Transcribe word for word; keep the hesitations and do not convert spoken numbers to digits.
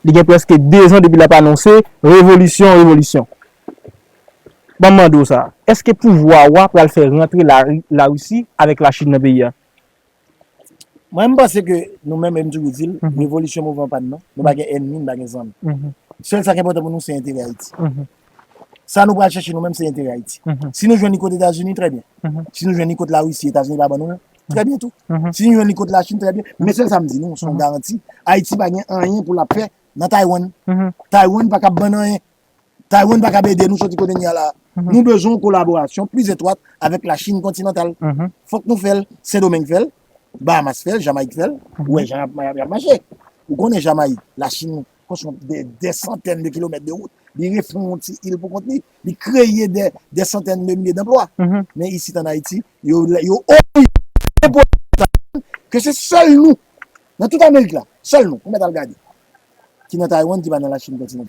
Li gen prèske de zan depi l ap anonse revolisyon, revolisyon. Ban m mande w sa, èske pouvwa w a pral fè rantre Lari-, Larisi avèk Lachin nan peyi a? Mwen, m panse ke nou menm, e m toujou di l, revolisyon mouvman pa n nan. Nou pa gen ènmi, nou pa gen zanmi. Sèl sa ki enpòtan pou nou, se enterè Ayiti. Sa nou pral chèche nou menm, se enterè Ayiti. Si nou jwenn li kot Etazini, trè byen. Si nou jwenn li kot Larisi, Etazini pa ban nou l, trè byen tou. Si nou jwenn li kot Lachin, trè byen. Men sèl sa m di nou, se yon garanti. Ayiti pa gen anyen pou l ap fè nan Taiwan. Taiwan pa kab ban n anyen. Taiwan pa kab ede nou soti kote n ye a la. Nou bezwen yon kolaborasyon plis etwat avèk Lachin kontinantal. Fòk nou fè l, Sendomeng fè l, Bahamas fè l, Jamayik fè l. Ou wè jan y ap, y ap mache. Ou konnen Jamayik, Lachin konstwi de, de santèn de kilomèt de wout. Li refè yon ti il pou kont li. Li kreye de, de santèn de milye danplwa. Men isit ann Ayiti, yo, yo oblije ke se sèl nou, nan tout Amerik la, sèl nou, ou mèt al gade, ki nan Taiwan, ki pa nan Lachin kontinantal.